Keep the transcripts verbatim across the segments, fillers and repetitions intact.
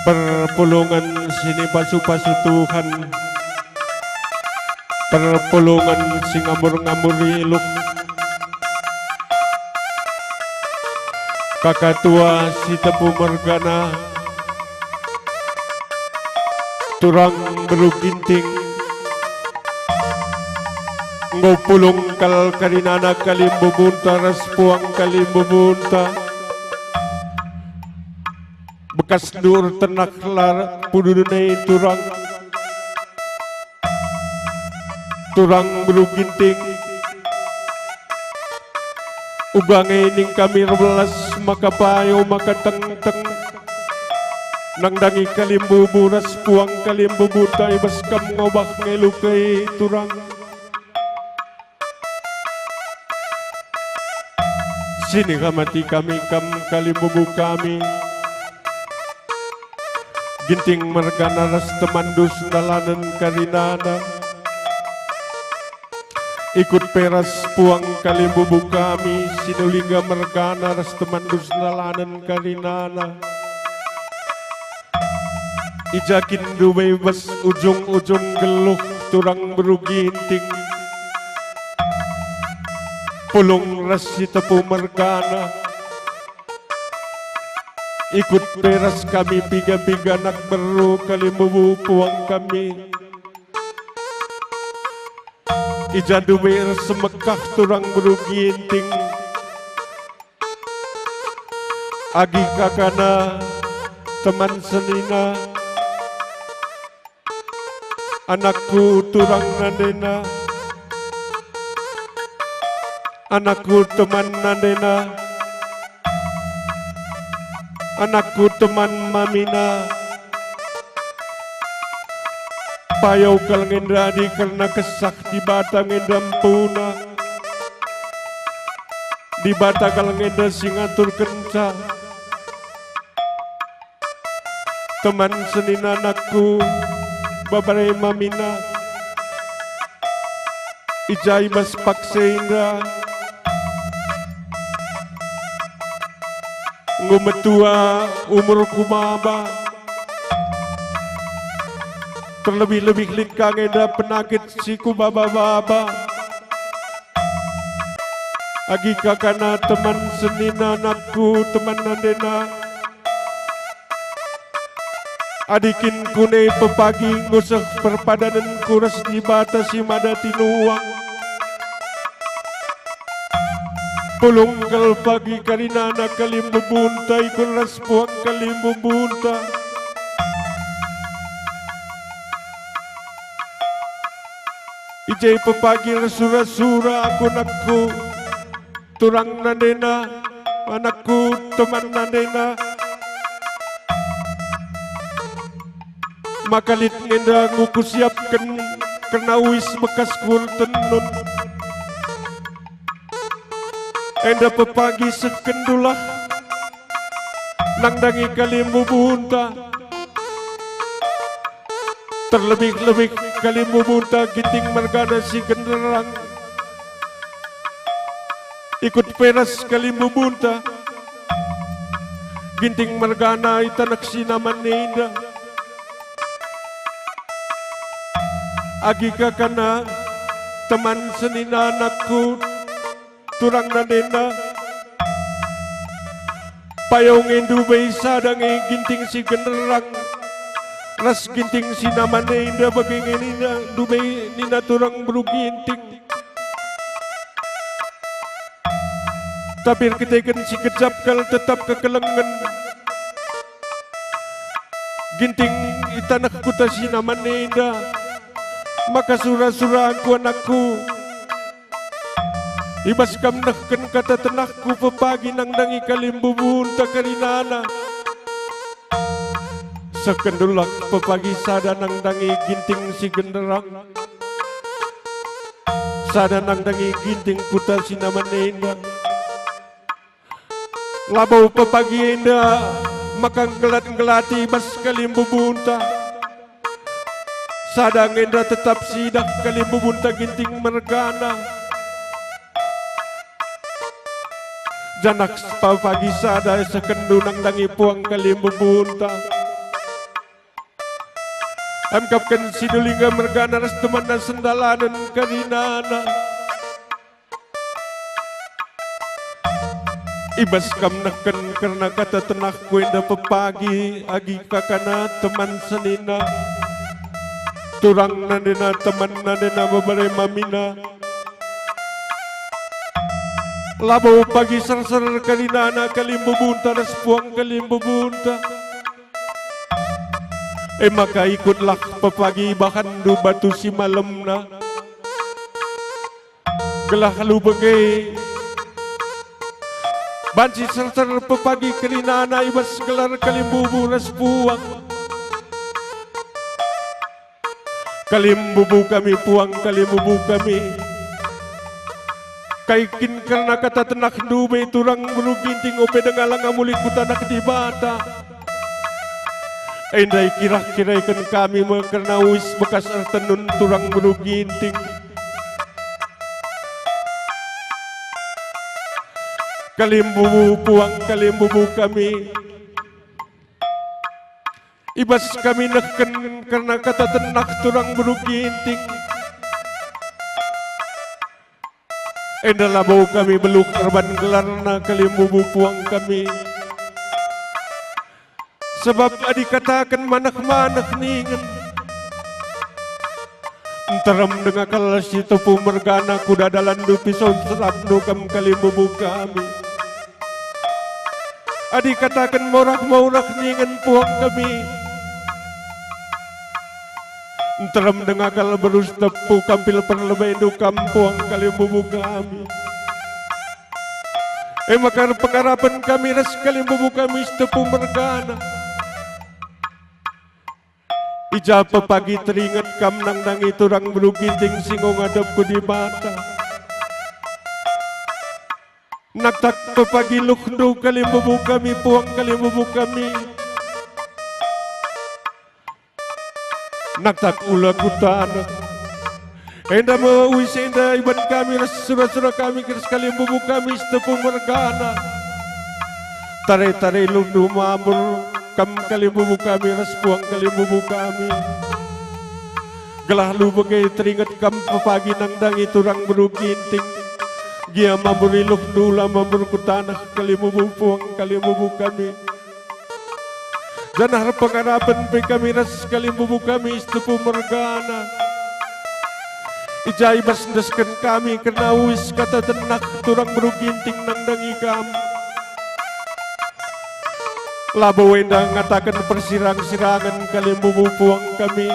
Perpulungen si nipasu-pasu Tuhan, perpulungen si ngambur-ngambur iluk, kaka tua si tepu mergana, turang beru Ginting, enggo pulung kal karinana kalimbubunta ras puang kalimbubunta. Bekas ndur ternak lar pudunai turang, turang beru Ginting. Uga nge ning kami erbelas maka payo maka tengteng. Nandangi kalimbubu ras puang kalimbubunta i bas kam ngobah nge luke turang. Sini ngamati kami kam kalimbubu kami. Ginting mergana ras temanndu sendalanen karinana. Ikut pe ras puang kalimbubu kami, Sinulingga mergana ras temanndu sendalanen karinana. I ja kin ndube bas ujung-ujung geluh turang beru Ginting. Pulung ras si tepu mergana. Ikut pe ras kami piga-piga anak beru kalimbubu puang kami. I ja ndube ersemekah turang beru Ginting. Agi kakana, teman senina, anakku turang nandena, anakku teman nandena, anakku teman mamina. Payo kal nge enda adi kerna Kesah Dibata nge enda empuna. Dibata kal nge enda si ngaturkenca. Teman senina anakku, babare mamina, i ja i bas paksa enda enggo metua umurku maba. Terlebih-lebih lit ka nge enda penakit si kubaba-baba. Agi kakana, teman senina, anakku, teman nandena. Adi kin kune pepagi nguseh perpadanenku ras Dibata si mada tinuang. Pulung kal pagi karinana kalimbubunta ikut ras puang kalimbubunta. I je pepagi ersura-sura aku, anakku, turang nandena, anakku, teman nandena. Maka lit nge enda enggo kusiapken kerna uis bekas kuertenun. Enda pepagi sehkendulah nandangi kalimbubunta. Terlebih-lebih kalimbubunta Ginting mergana si genderang. Ikut pe ras kalimbubunta Ginting mergana i taneh si naman enda. Agi kakana, teman senina, anakku, turang nandena. Payo nge ndube sada nge Ginting si genderang ras Ginting si naman enda bage nge nina ndube nina turang beru Ginting. Tapi erkiteken si kejap kal tetap kekelengen Ginting i taneh kuta si naman enda, maka sura-sura aku, anakku. I bas kam nehken kata tenahku pepagi nandangi kalimbubunta karinana. Sehkendulah pepagi sada nandangi Ginting si genderang, sada nandangi Ginting kuta si naman enda. Labo pepagi enda maka nggelat-nggelati i bas kalimbubunta. Sada nge enda tetap siidah kalimbubunta Ginting mergana. Janah pepagi sada sehkenndu nandangi puang kalimbubunta. Emkapken si Dulingga mergana ras temanna sendalanen kerinana. I bas kam nehken kerna kata tenahku enda pepagi agi kakana teman senina, turang nandena teman nandena bebere mamina. Labo pagi serser kerinana kalimbubunta ras puang kalimbubunta. E maka ikutlah pepagi ibahanndu batu si malemna. Gelah alu bage banci serser pepagi kerinana i bas gelar kalimbubu ras puang. Kalimbubu kami, puang kalimbubu kami. Kai kin kerna kata tenahndu be turang beru Ginting ope denga langa mulih ku taneh Dibata? Enda ikirah-kiraiken kami me kerna uis bekas ertenun turang beru Ginting. Kalimbubu, puang kalimbubu kami. I bas kami nehken kerna kata tenah turang beru Ginting. Enda labo kami beluh erban gelarna kalimbubu puang kami. Sebab adi kataken maneh-maneh ningen, nterem denga kal si tepu mergana kuda dalanndu pisau serapndu kam kalimbubu kami. Adi kataken morah-morah ningen puang kami, nterem denga kal beru si tepu kampil perlebendu kam puang kalimbubu kami. E maka erpengarapen kami ras kalimbubu kami si tepu mergana. I ja pepagi teringet kam nandangi turang beru Ginting si enggo ngadep ku Dibata. Naktak pepagi luhndu kalimbubu kami, puang kalimbubu kami. Naktak ula ku taneh. Enda me uis enda iban kami ras sura-sura kami ras kalimbubu kami si tepu mergana. Tare-tare luhndu mambur kam kalimbubu kami ras puang kalimbubu kami. Gelah alu bage teringet kam pepagi nandangi turang beru Ginting. Gia mambur luhndu la mambur ku taneh kalimbubu puang kalimbubu kami. Janah erpengarapen pe kami ras kalimbubu kami si tepu mergana. I ja i bas endesken kami kerna uis kata tenah turang beru Ginting nandangi kam. Labo enda ngataken persirang-sirangen kalimbubu puang kami.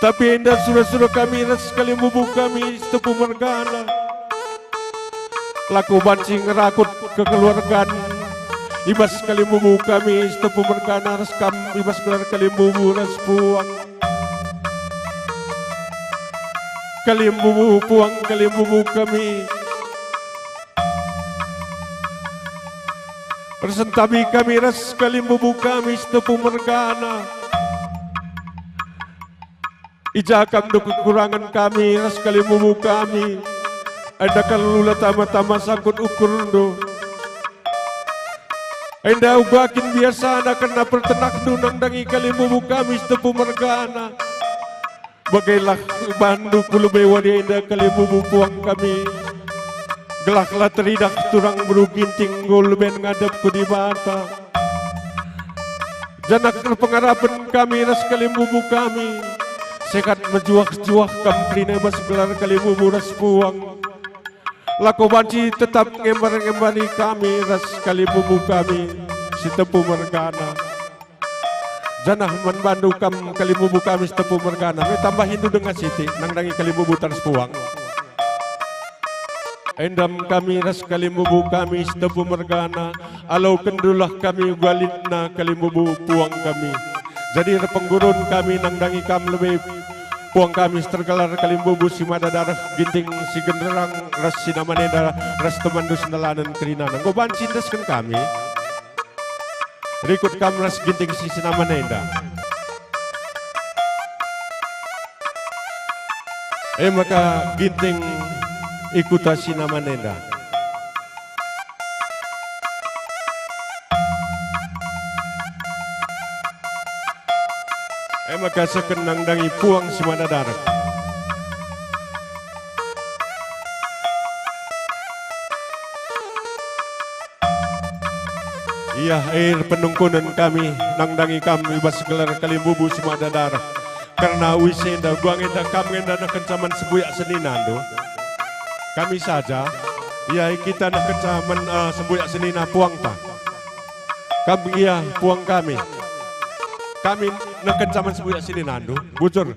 Tapi enda sura-sura kami ras kalimbubu kami si tepu mergana. Lako banci ngerakut kekeluargan i bas kalimbubu kami si tepu mergana ras kam i bas gelar kalimbubu ras puang. Kalimbubu puang kalimbubu kami. Ersentabi kami ras kalimbubu kami si tepu mergana. I ja kam ndu kekurangen kami ras kalimbubu kami, enda kal ula tama-tama sangkut ukurndu. Enda uga kin biasana kerna pertenahndu nandangi kalimbubu kami si tepu mergana. Bagailah ibahanndu ku lebe wari enda kalimbubu puang kami, gelah la teridah turang beru Ginting enggo leben ngadep ku Dibata. Janah erpengarapen kami ras kalimbubu kami, sehat mejuah-juah kam kerina i bas gelar kalimbubu ras puang. Lako banci tetap ngembar-ngembari kami ras kalimbubu kami si tepu mergana. Janah man bandu kam kalimbubu kami si tepu mergana, me tambahindu denga sitik nandangi kalimbubu ras puang. Endam kami ras kalimbubu kami si tepu mergana, alokenndulah kami uga litna kalimbubu puang kami. Jadi erpenggurun kami nandangi kam lebe puang kami si tergelar kalimbubu si mada dareh Ginting si genderang ras si namana enda ras temanndu sendalanen kerinana. Enggo banci endesken kami. Rikut kam ras Ginting si senamana enda. E maka Ginting i kuta senamana enda. Maka seken nandangi puang si mada dareh. Ia air penungkunen kami nandangi kam i bas gelar kalimbubu si mada dareh. Kerna uis enda, guang enda, kam enda nehkenca man sembuyak seninandu. Kami saja, ia kita nehkenca man, eh, sembuyak senina puangta. Kam ia puang kami. Kami nehkenca man sembuyak seninandu. Bujur.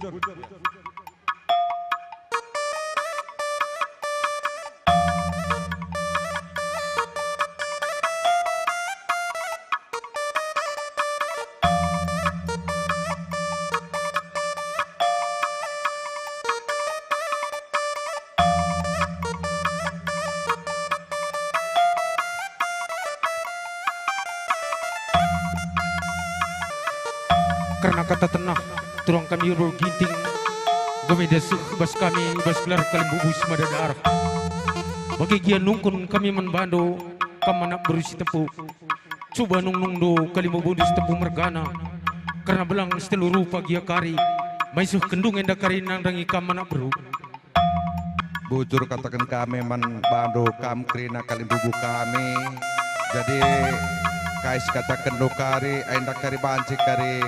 Kerna kata tenah, turang kami beru Ginting, enggo me enda seh bas kami, bas gelar kalimbubu si mada dareh. Bage gia nungkun kami man bandu, kam anak beru Sitepu. Cuba nungnungndu kalimbubundu Sitepu mergana, kerna belang si telu rupa gia kari, maisuh kendung enda kari nandangi kam anak beru. Bujur kataken kami man bandu, kam kerina kalimbubu kami. Jadi, kai si katakenndu kari, enda kari banci kari,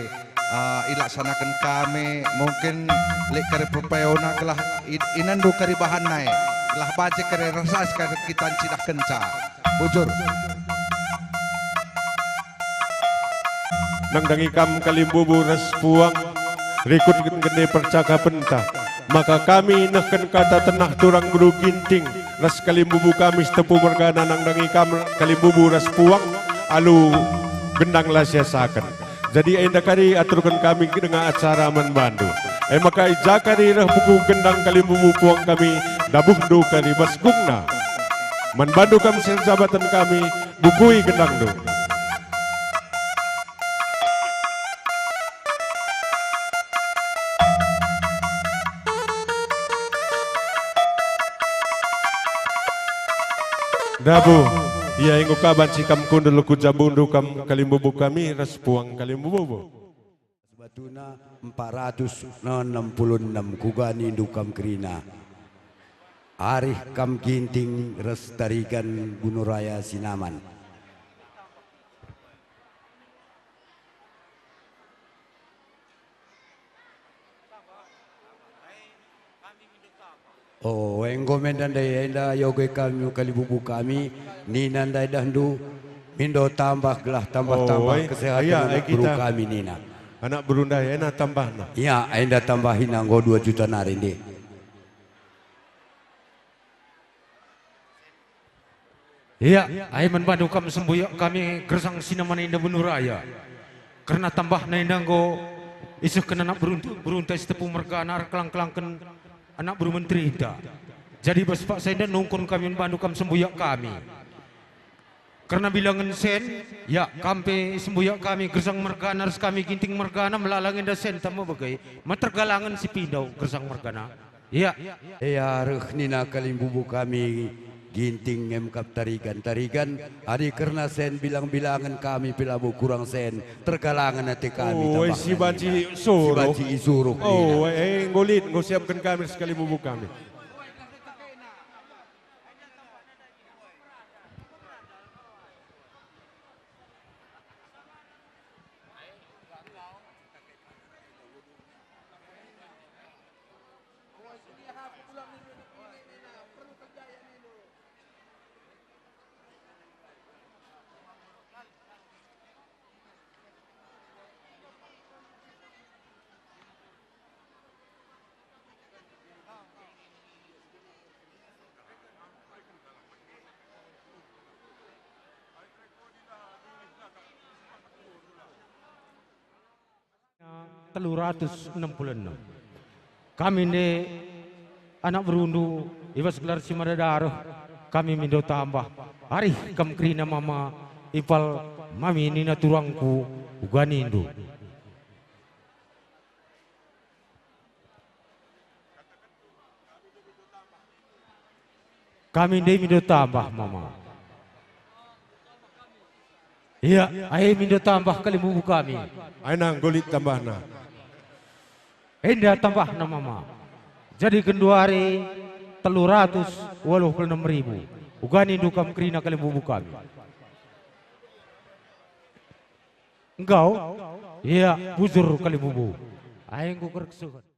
ah, ilaksanaken kami. Mungkin lit kari pepeona gelah i-, inenndu kari bahan nai, gelah banci kari rasa si kari kita ncidahkenca. Bujur. Nandangi kam kalimbubu ras puang, rikutken kene percakapenta, maka kami nehken kata tenah turang beru Ginting ras kalimbubu kami Sitepu mergana nandangi kam kalimbubu ras puang alu gendang la siasaken. Jadi enda kari aturken kami denga acara man bandu. E maka i ja kari reh buku gendang kalimbubu puang kami, dabuhndu kari bas gungna. Man bandu kam si erjabaten kami, bukui gendangndu. Dabuh, ia enggo ka banci kam kundul ku jabundu kam kalimbubu kami ras puang kalimbubu. Batuna empat ratus enam puluh enam kuga nindu kam kerina. Arih kam Ginting ras Tarigan Bunuraya Sinaman. Oh, enggo me ndai enda ioge kami kalimbubu kami, nina ndai dahndu, mindo tambah gelah tambah-tambah Oh, ai, kesehatan iya, anak ai beru kita. Kami nina. Anak beru ndai, ena tambahna. Iya, enda tambahina enggo dua juta nari ndai. Ia, ai man bandu kam sembuyak kami gersang Sinaman enda Bunuraya. Kerna tambahna enda enggo isehken anak berunta, berunta Sitepu mergana erkelang-kelangken anak beru menterinta. Jadi bas paksa enda nungkun kami man bandu kam sembuyak kami. Kerna bilangen sen, ia, kam pe sembuyak kami gersang mergana ras kami Ginting mergana melala nge enda sen tama bage, metergalangen si pindau gersang mergana. Ia. Ia reh nina kalimbubu kami Ginting ngemkap Tarigan. Tarigan, adi kerna sen bilang-bilangen kami pe labo kurang sen, tergalangen ate kami. Oh, tambahna si banci nina. Suruh. Si banci isuruh nina. Oh, eh, enggo lit, enggo siapken kami ras kalimbubu kami. Telu ratus enam puluh enam. Kami nde anak berundu i bas gelar si mada dareh, kami mindo tambah. Arih kam kerina mama impal mami nina turangku uga nindu. Kami ndai mindo tambah, mama. Ia, ai mindo tambah kalimbubu kami. Aina enggo lit tambahna. Enda tambahna mama. Jadi genduari telu ratus waluh puluh enem ribu. Uga nindu kam kerina kalimbubu kami. Enggau? Ia, bujur kalimbubu. Ai enggo kerksuhen.